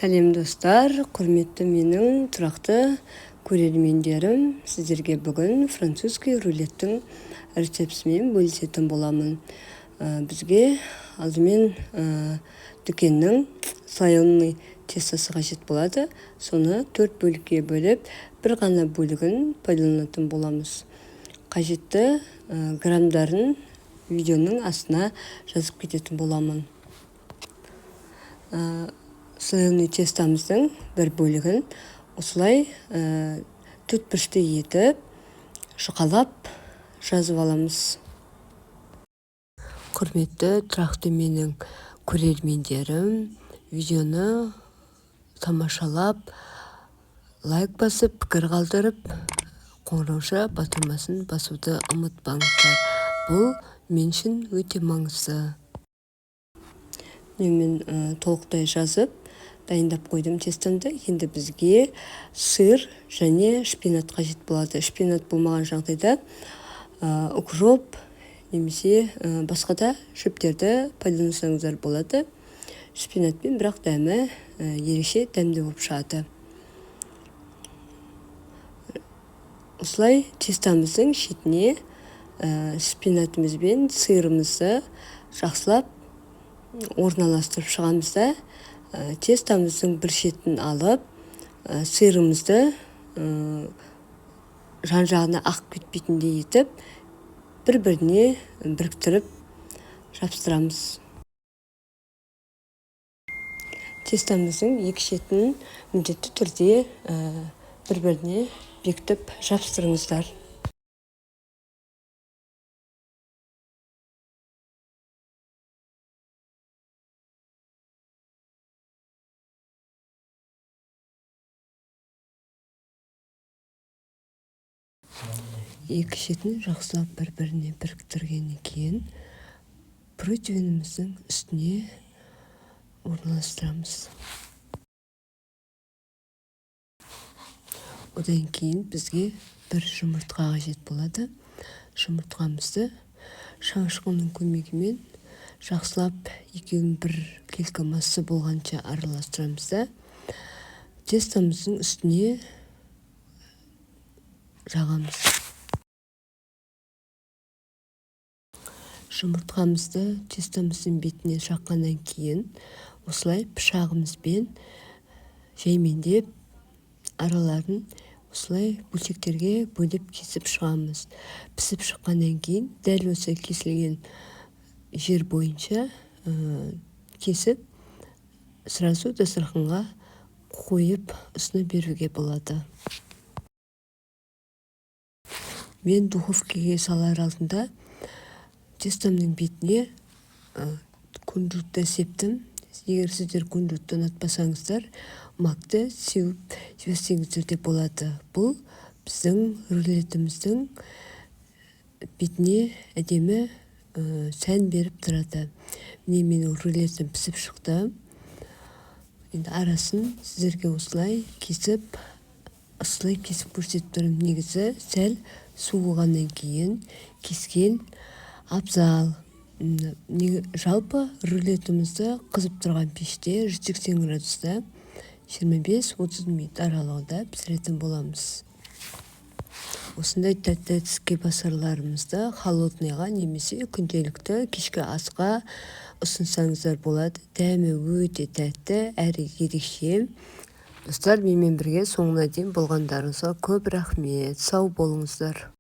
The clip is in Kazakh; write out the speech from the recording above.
Сәлем, достар! Құрметті менің тұрақты көрермендерім! Сіздерге бүгін французский рулеттің рецептісімен бөлісетін боламын. Бізге алдымен дүкеннің слоеный тестосы қажет болады. Соны төрт бөлікке бөліп, бір ғана бөлігін пайдаланатын боламыз. Қажетті граммдарын видеоның астына жазып кететін боламын. Слоеный тестомыздың бір бөлігін осылай төртбұрышты етіп жұқалап жазып аламыз. Құрметті тұрақты менің көрермендерім, видеоны тамашалап, лайк басып, пікір қалдырып, қоңырауша батырмасын басуды ұмытпаңыздар. Бұл мен үшін өте маңызды. Мен толықтай жазып, дайындап қойдым тестомды. Енді бізге сыр және шпинат қажет болады. Шпинат болмаған жағдайда укроп немесе басқа да шөптерді пайдалансаңыздар болады. Шпинатпен бірақ дәмі ерекше дәмді болып шығады. Осылай тестомыздың шетіне шпинатымыз бен сырымызды жақсылап орналастырып шығамыз да, тестомыздың бір шетін алып, сырымызды жан-жағына ағып кетпейтіндей етіп бір-біріне біріктіріп жабыстырамыз. Тестомыздың екі шетін міндетті түрде бір-біріне бекітіп жабыстырыңыздар. Екі шетін жақсылап бір-біріне біріктіргеннен кейін противеніміздің үстіне орналастырамыз. Одан кейін бізге бір жұмыртқа қажет болады. Жұмыртқамызды шанышқының көмегімен жақсылап екеуін бір келкі масса болғанша араластырамыз да, тестомыздың үстіне жағамыз. Жұмыртқамызды тестомыздың бетіне жаққаннан кейін осылай пышағымызбен жаймендеп араларын осылай бөлшектерге бөліп кесіп шығамыз. Пісіп шыққаннан кейін дәл осы кесілген жер бойынша кесіп, сразу дастарханға қойып ұсына беруге болады. Мен духовкаға салар алдында тестомның бетіне кунжутты септім. Егер сіздер кунжутты ұнатпасаңыздар, макты сеуіп жіберсеңіздер де болады. Бұл біздің рулетіміздің бетіне әдемі сән беріп тұрады. Міне, менің рулетім пісіп шықты. Енді арасын сіздерге осылай кесіп, осылай кесіп көрсетіп тұрмын. Негізі сәл суығаннан кейін кескен абзал. Жалпы рулетімізді қызып тұрған пеште 180 градуста 25-30 минут аралығында пісіретін боламыз. Осындай тәтті тіске басарларымызды холодныйға немесе күнделікті кешкі асқа ұсынсаңыздар болады. Дәмі өте тәтті әрі ерекше. Достар, менімен бірге соңына дейін болғандарыңызға көп рахмет. Сау болыңыздар.